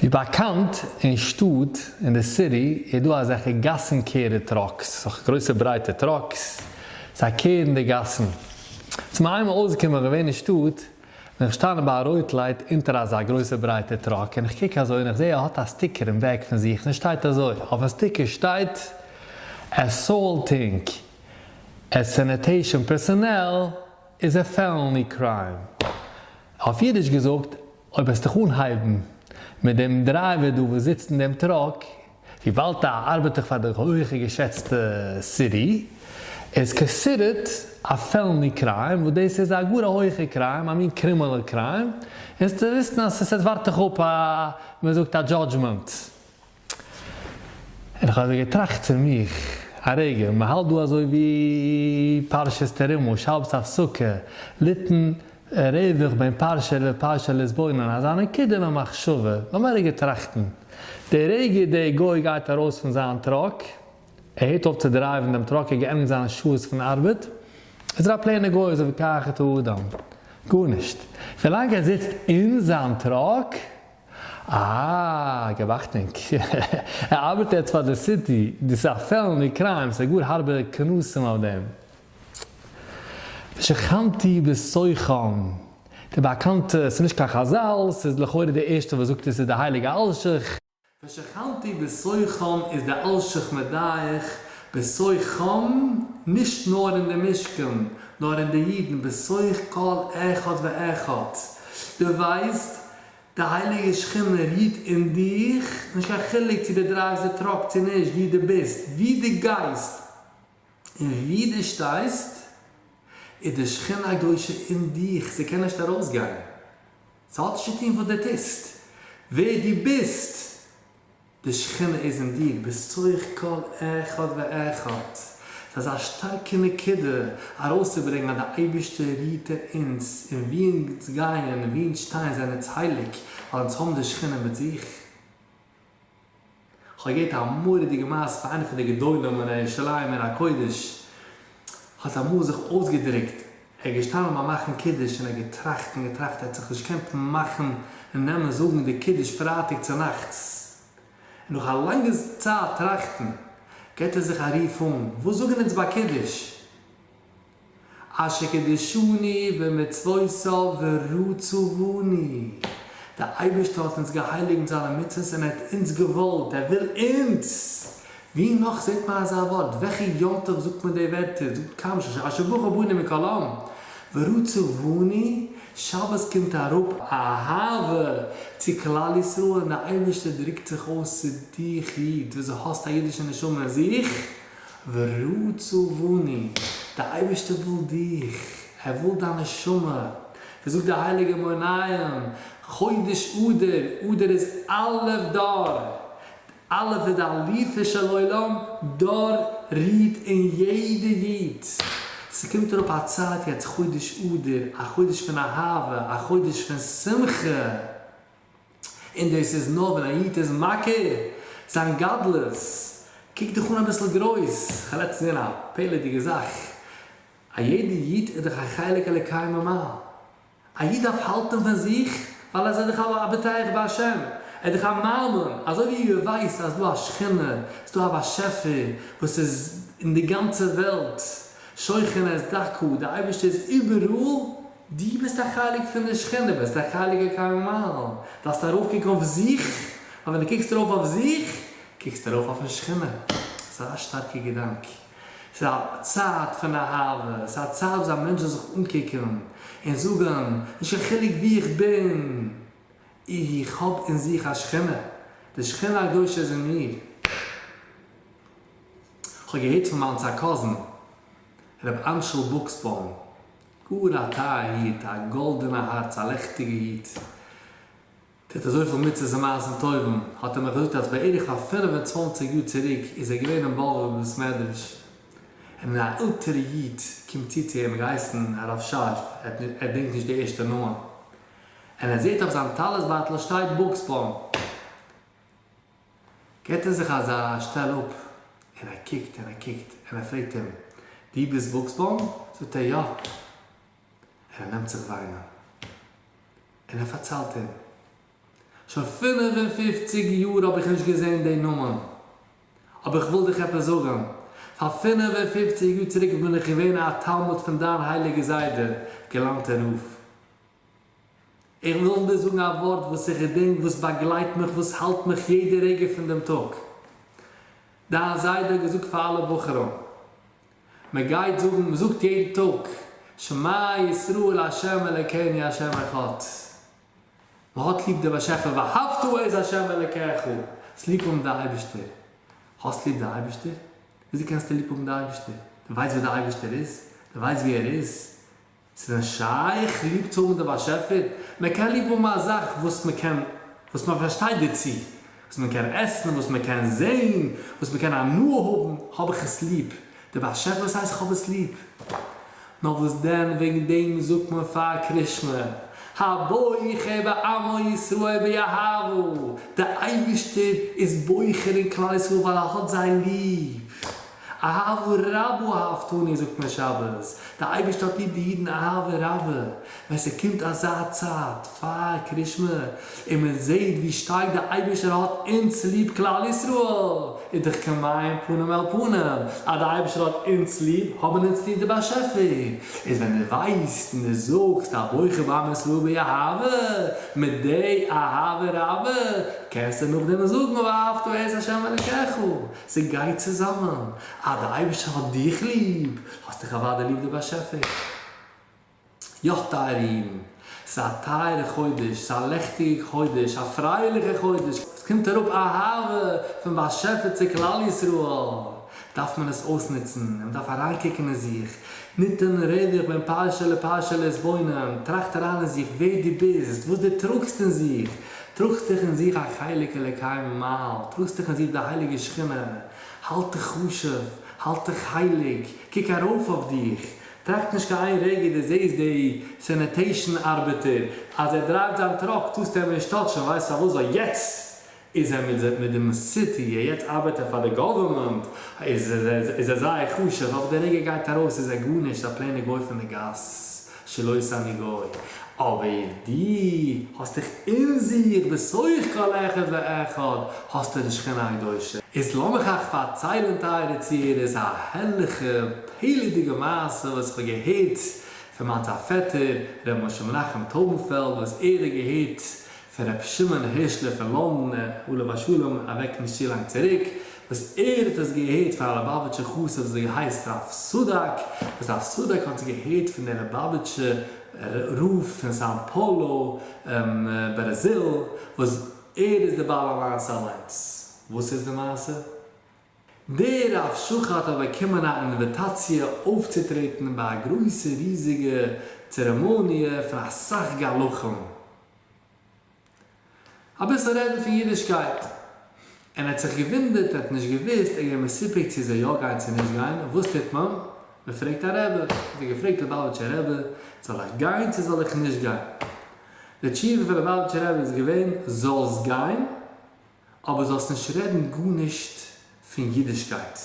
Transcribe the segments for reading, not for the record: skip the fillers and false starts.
ווי באקאנט אין שטאט אין די city איז דא אזעלכע גאסן קערער trucks, אזעלכע גרויסע ברייטע trucks, זיי קערן די גאסן. ס'איז מיר איינמאל אויסגעקומען געווען אין שטאט, בין איך געשטאנען ביי א רויט light אונטער אזא גרויסע ברייטע truck און איך קוק אזוי און איך זעה ער האט א sticker אין back פון זיך און עס שטייט אזוי, אויפן sticker שטייט Assaulting a sanitation personnel is a felony crime. אויף אידיש געזאגט, אויב וועסט דיך אנהייבן מיט דעם driver דא וואס זיצט אין דעם truck, וויבאלד ער ארבעט דאך פאר די הויכע געשעצטע city, איז considered א felony crime, וואס דאס איז א גאר א הויכע crime, א מין criminal crime, און זאלסטו וויסן אז עס ווארט דיך אפ א, ווי מען זאגט, א judgment. און איך האב אזוי געטראכט צו מיך, א רגע, מען האלט דא אזוי ווי פרשת תרומה, שבת הפסקה, ליתן רווח בין פרשה לפרשה להתבונן, אזא נקודה למחשבה, לאמיר א רגע טראכטן, די רגע די גוי גייט ארויס פון זיין truck, ער הערט אויף צו drive ן דעם truck, ער געענדיגט זיינע שעות פון ארבעט, איז ער א plain ע גוי אזוי ווי כאחד האדם, גארנישט, ווילאנג ער זיצט אין זיין truck, אה, געב אכטונג, ער ארבעט יעצט פאר די city, דאס איז א felony crime, ס'איז גאר הארבע קנסים אויף דעם. ושכנתי בתוכם, די באקאנטע, ס'איז נישט קיין חזל, ס'איז לכאורה די ערשטע וואס זאגט עס איז די הייליגע אלשיך. ושכנתי בתוכם איז די אלשיך מדייק, בתוכם, נישט נאר אין די משכן, נאר אין די אידן, בתוך כל אחד ואחד. דו ווייסט, די הייליגע שכינה רוהט אין דיך, נישט קיין חילוק צו דו drive סט די truck צו נישט, וואו דו ביסט, וואו דו גייסט, און וואו דו שטייסט, איז די שכינה הקדושה אין דיך, זי קען נישט ארויסגיין. ס'האט נישט צו טון וואס דו טוסט, ווער דו ביסט, די שכינה איז אין דיר, בתוך כל אחד ואחד. ס'איז אזא שטארקע נקודה ארויסצוברענגען אז די אייבערשטער רוהט אין אונז, און וואו אונז גייען און וואו אונז שטייען זענען אונז הייליג, ווייל אונז האבן די שכינה מיט זיך. כ'האב געהערט א מורא'דיגע מעשה פון איינע פון די גדולים אין ירושלים עיר הקודש, האט אמאל זיך אויסגעדרוקט, ער איז געשטאנען ביים מאכן קידוש און ער האט געטראכט און געטראכט, ער האט זיך נישט געקענט מאכן און נעמען זאגן די קידוש פרייטאג צונאכטס, און נאך א לאנגע צייט טראכטן, געט ער זיך א רוף אן, וואס זאגן אונז ביי קידוש? אשר קדשנו במצוותיו ורצה בנו, דער אייבערשטער האט אונז געהייליגט מיט זיינע מצוות און ער האט אונז געוואלט, ער וויל אונז! ווי נאך זעט מען אזא ווארט? וועלכע יום טוב זאגט מען די ווערטער? זאגט קיינמאל נישט אשר בחר בנו מכל עם ורצה בנו, שבת קומט אראפ אהבה צו כלל ישראל און דער אייבערשטער דרוקט זיך אויס צו דיך איד וואס דו האסט א אידישע נשמה אין זיך, ורצה בנו, דער אייבערשטער וויל דיך, ער וויל דיין נשמה, ווי זאגט דער הייליגער מאור עינים, חודש אדר, אדר איז א' דר, א' איז די אלופו של עולם, דר רוהט אין יעדע איד, ס'קומט אראפ א צייט יעצט חודש אדר, א חודש פון אהבה, א חודש פון שמחה, און דאס איז נאר ווען א איד איז מכיר זיין גדלות, קוק דיך אן אביסל גרויס, כ'האב לעצטנס געזען א פלא'דיגע זאך, א יעדע איד איז דאך א חלק אלוקי ממעל, א איד דארף האלטען פון זיך ווייל ער איז דאך א בוטח בהשם, ער איז דאך א מאמין, אזוי ווי איר ווייסט אז ס'דא א שכינה, ס'דא א באשעפער וואס איז אין די גאנצע וועלט, שוכן את דכא, די אייבערשטער איז איבעראל, דו ביסט א חלק פון די שכינה, ביסט א חלק אלוקי ממעל, דארפסט ארויפקוקן אויף זיך, ווייל ווען דו קוקסט ארויף אויף זיך, קוקסטו ארויף אויפן שכינה. ס'איז א שטארקע געדאנק. ס'איז א צייט פון אהבה, ס'איז א צייט וואס א מענטש זאל זיך אנקוקן און זאגן, נישט קיין חילוק וואו איך בין, איך האב אין זיך א שכינה, די שכינה הקדושה איז אין מיר. כ'האב געהערט פון מיינס א cousin, ר' אנשל בוקסבוים, גאר א טייער איד, א גאלדענע הארץ, א לעכטיגע איד, טוט אזויפיל מצוות און מעשים טובים, האט ער מיר געזאגט אז בערך פאר 25 יאר צוריק איז ער געווען אין באבוב בית מדרש, און א עלטערע איד קומט צו צו אים, געהייסן הרב שארף, ער דענקט נישט די ערשטע נאמען, און ער זעט אויף זיין טלית בייטל שטייט בוקסבוים, געט ער זיך אזא שטעל אפ, און ער קוקט און ער קוקט, און ער פרעגט אים, דו ביסט בוקסבוים? זאגט ער, יא. און ער נעמט זיך וויינען, און ער פארציילט אים. שוין 55 יאר האב איך נישט געזען די נאמען, אבער איך וויל דיך עפעס זאגן, פאר 55 יאר צוריק בין איך געווען א תלמיד פון דיין הייליגע זיידע, גאלאנטער רב. איך וויל דיר זאגן א ווארט וואס איך געדענק, וואס באגלייט מיך, וואס האלט מיך יעדע רגע פון דעם טאג. דיין זיידע האט געזאגט פאר אלע בחורים, מען גייט זאגן, מען זאגט יעדן טאג, שמע ישראל ה' אלקינו ה' אחד. מען האט ליב דער באשעפער ואהבת את ה' אלקיך, האסט ליב האבן די אייבערשטער, האסט ליב די אייבערשטער? וויאזוי קענסטו ליב האבן די אייבערשטער? דו ווייסט ווער די אייבערשטער איז? דו ווייסט ווי ער איז? ס'איז דען שייך ליב צו האבן די באשעפער? מען קען ליב האבן א זאך וואס מען קען, וואס מען פארשטייט דערצו, וואס מען קען עסן, וואס מען קען זען, וואס מען קען הנאה האבן, האב איך עס ליב. די באשעפער וואס הייסט כ'האב עס ליב? נאר וואס דען וועגן דעם זאגט מען פאר קרישמע הבוחר בעמו ישראל באהבה, דער אייבערשטער איז בוחר אין כלל ישראל ווייל ער האט זיי ליב, אהבה רבה אהבתנו זאגט מען שבת, דער אייבערשטער האט ליב די אידן אהבה רבה, ווען ס'קומט אזא צייט פאר קרישמע און מען זעט ווי שטארק דער אייבערשטער האט אונז ליב כלל ישראל, איז דאך כמים פנים אל פנים, אז דער אייבערשטער האט אונז ליב, האבן אונז ליב דער באשעפער, איז ווען דו ווייסט און דו זאגסט הבוחר בעמו ישראל באהבה, מיט די אהבה רבה, קענסטו נאכדעם זאגן ואהבת את ה' אלקיך, ס'גייט צוזאמען, אז דער אייבערשטער האט דיך ליב, האסט דיך אוודאי ליב דער באשעפער. יא טייערע אידן, ס'איז א טייערע חודש, ס'איז א לעכטיגע חודש, א פרייליכע חודש, ס'קומט אראפ אהבה פון באשעפער צו כלל ישראל, דארף מען עס אויסנוצן, און מ'דארף אריינקוקן אין זיך, ניתן רווח בין פרשה לפרשה להתבונן, טראכט אריין אין זיך ווער דו ביסט, וואס דו טראגסט אין זיך, טראגסט דיך אין זיך א חלק אלוקי ממעל, טראגסט דיך אין זיך די הייליגע שכינה, האלט דיך חשוב, האלט דיך הייליג, קוק ארויף אויף דיך, טראכט נישט קיין איין רגע דו זעסט די sanitation ארבעטער אז ער דרייווט זיין truck טארסטו אים נישט טאטשען ווייסט פארוואס ווייל יעצט איז ער מיט דעם סיטי יעצט ארבעט ער פאר די government איז איז ער זייער חשוב אבער די רגע ער גייט ארויס איז ער גארנישט א פלעינע גוי פון די גאס שלא עשני גוי אבער דו האסט דיך אין זיך בתוך כל אחד ואחד האסטו די שכינה הקדושה. איז לאמיך אייך פארציילען טייערע צוהערערס א הערליכע פלא'דיגע מעשה וואס איך האב געהערט פון מיינס א פעטער ר' משה מנחם טויבנפעלד וואס ער האט געהערט פון ר' שמעון הערשלער פון לונדון עליו השלום אוועק נישט צו לאנג צוריק וואס ער האט עס געהערט פון א ליובאוויטשער חסיד וואס האט געהייסט רב סדק וואס רב סדק האט עס געהערט פון דער ליובאוויטשער רב פון סאן פאולא בראזיל וואס ער איז דער בעל המעשה אליינס. וואס איז די מעשה? דער רב שוחט האט באקומען א אינוויטאציע אויפצוטרעטן ביי א גרויסע ריזיגע צערעמאניע פון אסאך גלחים אביסל רעדן פון אידישקייט, און ער האט זיך געוואונדערט, ער האט נישט געוואוסט, ער איז געווען מסופק צו זאל יא גיין צו נישט גיין, וואס טוט מען? מען פרעגט א רבי, האט ער געפרעגט ליובאוויטשער רבי, זאל איך גיין צו זאל איך נישט גיין? די תשובה פון ליובאוויטשער רבי איז געווען, זאלסט גיין, אבער זאלסט נישט רעדן גארנישט פון אידישקייט,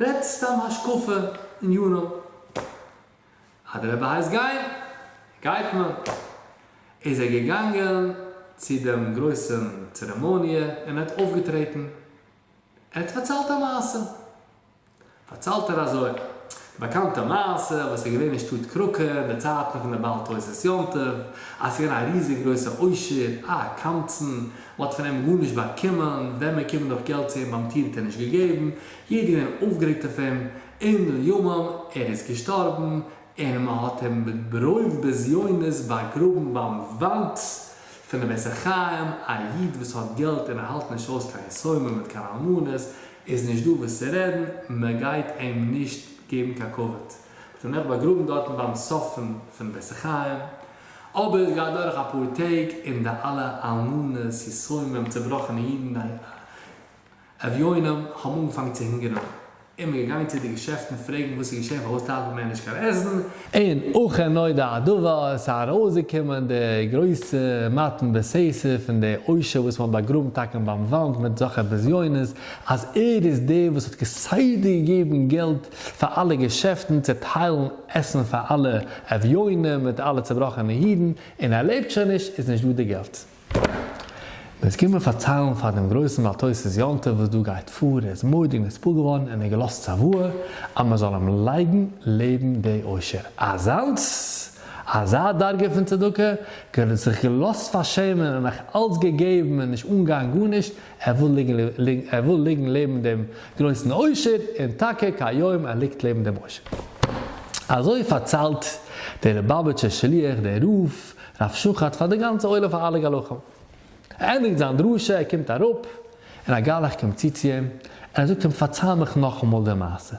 רעד סתם השקפה ענינים. אז דער רבי הייסט גיין, גייט מען. איז ער געגאנגען צו דעם גרויסן צערעמאניע און ער האט אויפגעטרעטן. ער האט פארציילט א מעשה. פארציילט ער אזוי, די באקאנטע מעשה וואס איז געווען אין שטאט קראקע אין די צייטן פון דער בעל תוס' יום טוב, אז ס'איז געווען א ריזיג גרויסע עושר, א קמצן, מ'האט פון אים גארנישט באקומען, ווען מען קומט נאך געלט צו אים ביים טיר האט ער נישט געגעבן, יעדער געווען אויפגערעגט אויף אים, און לימים ער איז געשטארבן, און מען האט אים ברוב בזיונות באגראבן ביים וואנט פון די בית החיים, א איד וואס האט געלט און ער האלט נישט אויס קיין יתומים מיט קיין אלמנות, איז נישט דא וואס צו רעדן, מען גייט אים נישט געבן קיין כבוד. מען האט אים נעבעך באגראבן דארטן ביים סוף פון בית החיים, אבער עס גייט דורך אפאר טעג און די אלע אלמנות, יתומים, צובראכענע אידן, אביונים האבן אנגעפאנגען צו הונגערן, און מען איז געגאנגען צו די געשעפטן פרעגן וואס איז געשען פארוואס טיילט מען מער נישט קיין עסן, און אכן נודע הדבר, עס איז ארויסגעקומען די גרויסע מתן בסתר פון די עושר וואס מען האט באגראבן טאקע ביים וואנט מיט אזעלכע בזיונות, אז ער איז דער וואס האט כסדר געגעבן געלט פאר אלע געשעפטן צו טיילן עסן פאר אלע אביונים מיט אלע צובראכענע אידן, און ער לעבט שוין נישט איז נישט דא די געלט. מען איז געקומען פארציילן פאר דעם גרויסן בעל תוס' יום טוב וואס דא גייט פאר, ער איז מורא'דיג נתפעל געווארן און ער האט געלאזט צוואה אז מען זאל אים לייגן לעבן די עושר. אזאנס! אזא דרגה פון צדקה? גער זיך געלאזט פארשעמען און נאך אלץ געגעבן און נישט אנגיין גארנישט, ער וויל ליגן ער וויל ליגן לעבן דעם גרויסן עושר, און טאקע כהיום ער ליגט לעבן דעם עושר. אזוי פארציילט דער ליובאוויטשער שליח דער רב רב שוחט פאר די גאנצע עולם פאר אלע גלחים. ער ענדיגט זיין דרשה ער קומט אראפ און א גלח קומט צו צו אים און ער זאגט אים פארצייל מיך נאכאמאל די מעשה.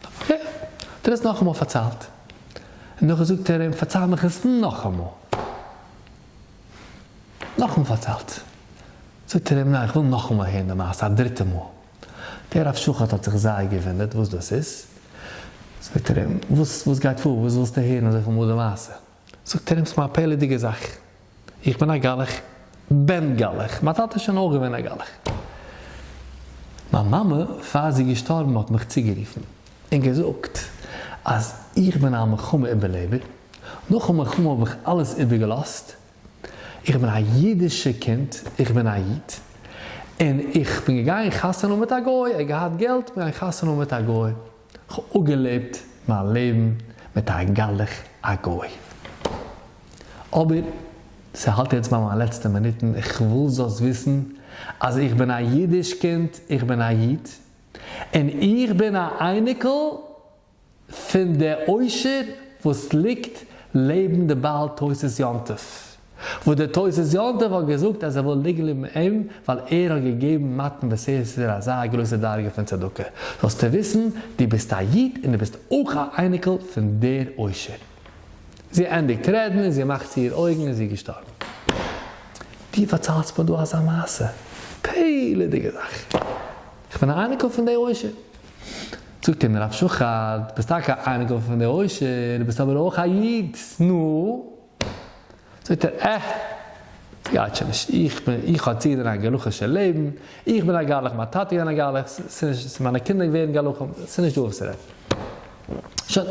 okay האט ער עס נאכאמאל פארציילט און נאכדעם זאגט ער אים פארצייל מיך עס נאכאמאל. נאכאמאל פארציילט. זאגט ער אים ניין איך וויל נאכאמאל הערן די מעשה א דריטע מאל. דער רב שוחט האט זיך זייער געוואונדערט וואס דאס איז. זאגט ער אים וואס וואס גייט פאר וואס ווילסטו הערן אזויפיל מאל די מעשה? זאגט ער אים ס'איז מיר א פלא'דיגע זאך. איך בין א גלח בן גלח, מיין טאטע איז שוין אויך געווען א גלח. מיין מאמע פאר זי איז געשטארבן האט מיך צוגערופן און געזאגט אז איך בין א מלחמה איבערלעבער, נאכן מלחמה האב איך אלעס איבערגעלאזט, איך בין א אידישע קינד, איך בין א איד, און איך בין געגאנגען חתונה האבן מיט א גוי, ער האט געהאט געלט, בין געגאנגען חתונה האבן מיט א גוי, כ'האב אפגעלעבט מיין לעבן מיט א גלח א גוי. אבער ס'האלט יעצט ביי מיין לעצטע מינוטן, איך וויל זאלסט וויסן אז איך בין א אידיש קינד, איך בין א איד, און איך בין א אייניקל פון די עושר וואס ליגט לעבן די בעל תוס' יום טוב, וואס דער תוס' יום טוב האט געזאגט אז ער וויל ליגן לעבן אים ווייל ער האט געגעבן מתן בסתר אזא גרויסע דרגה פון צדקה, זאלסטו וויסן דו ביסט א איד און דו ביסט אויך א אייניקל פון דער עושר. זי ענדיגט רעדן און זי מאכט צו איר אויגן און זי איז געשטארבן. דו פארציילסט מיר דא אזא מעשה? פלא'דיגע זאך. איך בין א אייניקל פון דער עושר. זאגט אים רב שוחט, ביסט טאקע א אייניקל פון דער עושר, ביסט אבער אויך א איד. נו? זאגט ער, אה, ס'גייט שוין נישט, איך בין, איך האב צוגעזען א גלח'ישע לעבן, איך בין א גלח, מיין טאטע איז געווען א גלח, ס'נישט, מיינע קינדער ווערן גלחים, ס'איז נישט דא וואס צו רעדן. שוין,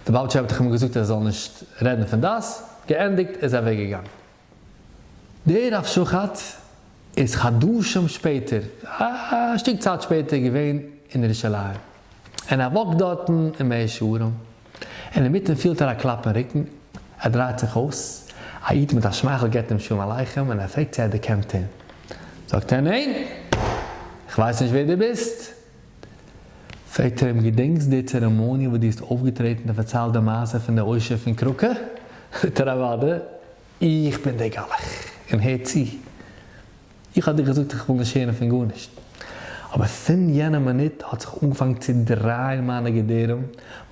דער ליובאוויטשער רבי האט דאך אים געזאגט ער זאל נישט רעדן פון דאס, געענדיגט, איז אוועק געגאנגען. דער רב שוחט איז חדשים שפעטער, א שטיק צייט שפעטער געווען אין ירושלים, און ער וואקט דארטן אין מאה שערים, און אינמיטן פילט ער א קלאפ אין רוקן, ער דרייט זיך אויס, א איד מיט א שמייכל געבט אים שלום עליכם און ער פרעגט צו ער דערקענט אים, זאגט ער ניין, איך ווייס נישט ווער דו ביסט. פרעגט ער אים געדענקסט די צערעמאניע וואס דו האסט אויפגעטרעטן און פארציילט די מעשה פון די עושר פון קראקע? זאגט ער אוודאי, איך בין דער גלח, און הער צו, איך האב דיר געזאגט איך וויל נישט הערן פון גארנישט, אבער פון יענע מינוט האט זיך אנגעפאנגען צו דרייען מיינע געדערים,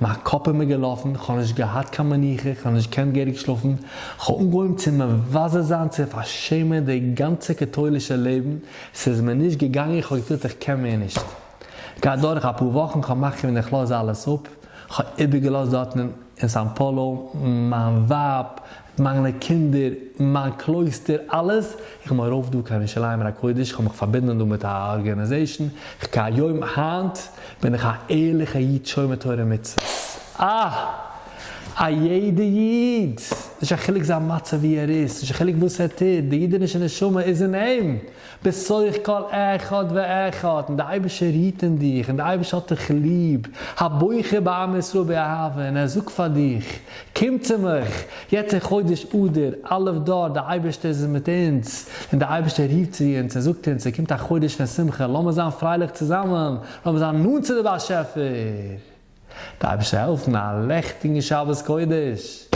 מיין קאפ איז מיר געלאפן, איך האב נישט געהאט קיין מנוחה, איך האב נישט געקענט געהעריג שלאפן, איך האב אנגעהויבן צו מבזה זיין, צו פארשעמען די גאנצע קאטוילישע לעבן, ס'איז מיר נישט געגאנגען, איך האב געפילט איך קען מער נישט. גייט דורך אפאר וואכן, כ'האב מחליט געווען איך לאז אלעס אפ, כ'האב איבערגעלאזט דארטן אין סאן פאולא מיין ווייב, מיינע קינדער, מיין קלויסטער, אלעס, איך בין ארויף דא קיין ירושלים עיר הקודש, כ'האב מיך פארבינדען דא מיט א organization, כהיום היינט בין איך א ערליכע איד שומר תורה ומצוות. אה! א יעדע איד! נישט א חילוק זיין מצב ווי ער איז, נישט א חילוק וואס ער טוט, די אידישע נשמה איז אין אים! בתוך כל אחד ואחד, און די אייבערשטער רוהט אין דיך, און די אייבערשטער האט דיך ליב, הבוחר בעמו ישראל באהבה, און ער זאגט פאר דיך, קום צו מיך, יעצט אין חודש אדר, א' דר, די אייבערשטער איז מיט אונז, און די אייבערשטער רופט צו אונז און זאגט אונז, ס'קומט א חודש פון שמחה, לאמיר זיין פרייליך צוזאמען, לאמיר זיין נאנט צו די באשעפער. די אייבערשטער העלפן, א לעכטיגן שבת קודש.